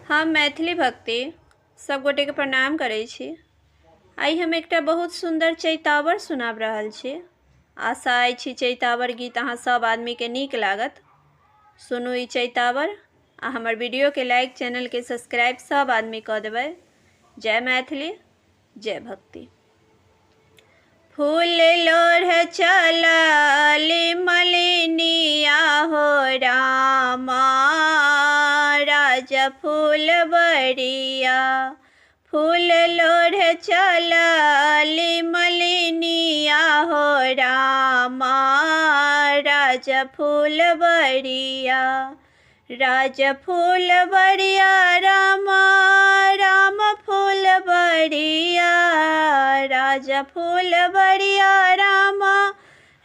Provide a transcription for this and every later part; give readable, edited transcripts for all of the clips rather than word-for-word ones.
हम मैथिली भक्ति सब गोटेके प्रणाम करै छी। आइ हम एकटा बहुत सुन्दर चैतावर सुनाबि रहल छी। आशा अछि चैतावर गीत अहाँ सब आदमीके नीक लागत। सुनू ई चैतावर आ हमर वीडियोके लाइक, चैनलके सब्सक्राइब सब आदमी कऽ देबै। जय मैथिली, जय भक्ति। फूल लोढ़ चलली मलिनिया हो रामा, राजा फूल बरिया। फूल लोढ़ चलली मलिनिया हो रामा, राजा फूल बरिया। राजा फूल बरिया रामा, राम फूल बरिया। राजा फूल बरिया रामा,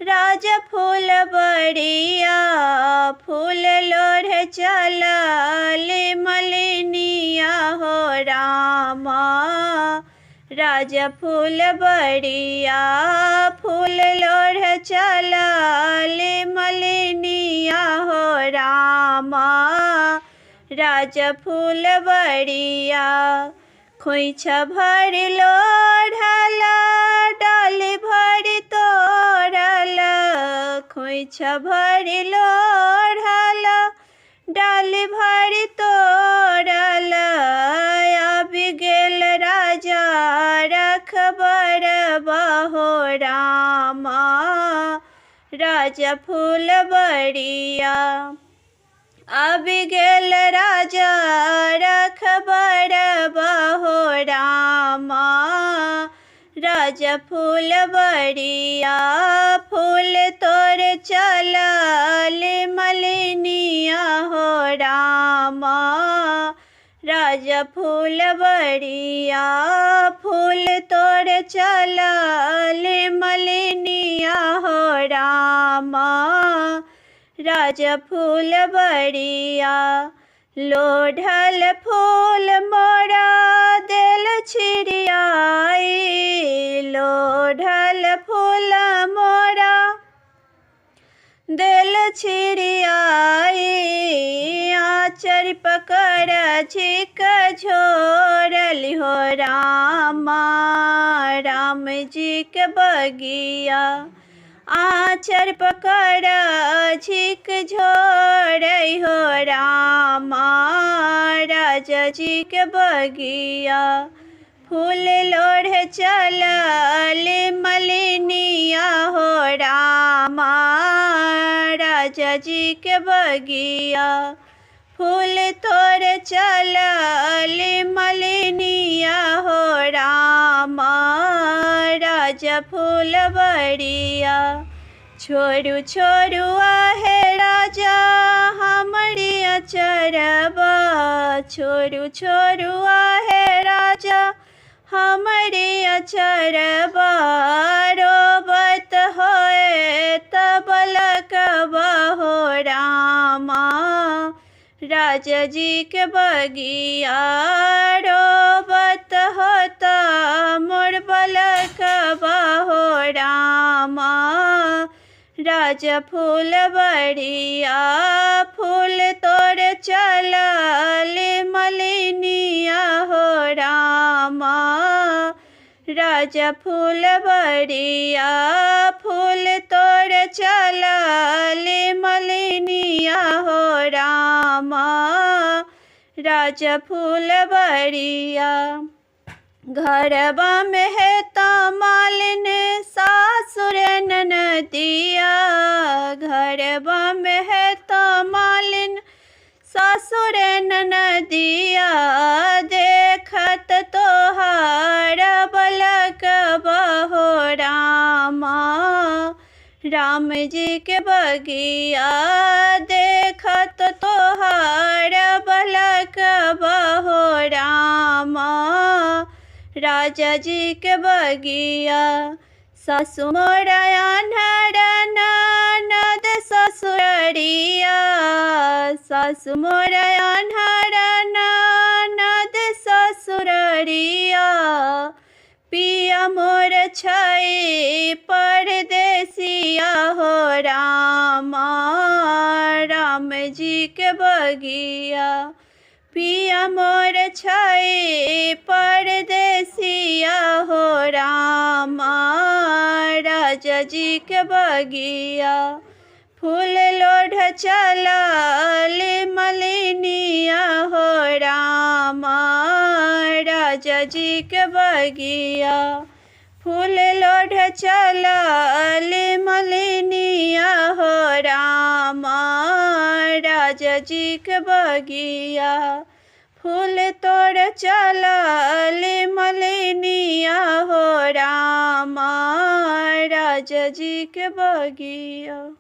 राजा फूल बरिया। फूल लोढ़ चलली मलिनिया हो रामा, राजा फूल बरिया। फूल लोढ़ चलली मलिनिया हो रामा, राजा फूल बरिया। खोइछा भरि लोढ़ल, डाली भरि तोड़ल। खोइछा भरि लोढ़ल, डाली भरि तोड़ल। आबि गेल राजा रखबर हो रामा, राजा फूल बरिया। आबि गेल राजा रखबर हो रामा, राजा फूल बरिया। फूल तोड़ चलली मलिनिया हो रामा, राजा फूल बरिया। फूल तोड़ चलली मलिनिया हो रामा, राजा फूल बरिया। लोढ़ल फूल मोरा देल छिड़ियाई। लोढ़ल फूल मोरा देल छिड़ियाई। आँचर पकड़ झिक झोरल हो रामा, राम जी के बगिया। आँचर पकड़ झिक झोरै हो रामा, राजा जी के बगिया। फूल लोढ़ चलली मलिनिया हो रामा, राजा जी के बगिया। फूल तोड़ चलली मलिनिया हो रामा, राजा फूल बरिया। छोड़ू छोड़ू आहे राजा हमरी अचरबा। छोड़ू छोड़ू आहे राजा हमरी अचरबा। रोबत होए तबलकबा हो रामा, राजा जी के बगिया। रोबत होता मोर बलकबा हो रामा, राजा फूल बरिया। फूल तोड़ चलली मलिनिया हो रामा, राजा फूल बरिया। फूल तोड़ चलली मलिनिया हो रामा, राजा फूल बरिया। घरबा में है मालिन सासुर ननदिया। घरबा में है मालिन सासुर ननदिया। देखत तोहार बलकबा हो रामा, राम जी के बगिया। देखत तोहार बलकबा हो रामा, राजा जी के बगिया। सासु मोरा आन्हर ननद ससुररिया। सासु मोरा आन्हर ननद ससुररिया। पिया मोर छै परदेसिया हो रामा, राम जी के बगिया। पिया मोर छै परदेसिया हो रामा, राजा जी के बगिया। फूल लोढ़ चलल मलिनिया हो रामा, राजा जी के बगिया। फूल लोढ़ चलल मलिनिया हो रामा, राजा जी के बगिया। फूल तोड़ चलल मलिनिया हो रामा, राजा जी के बगिया।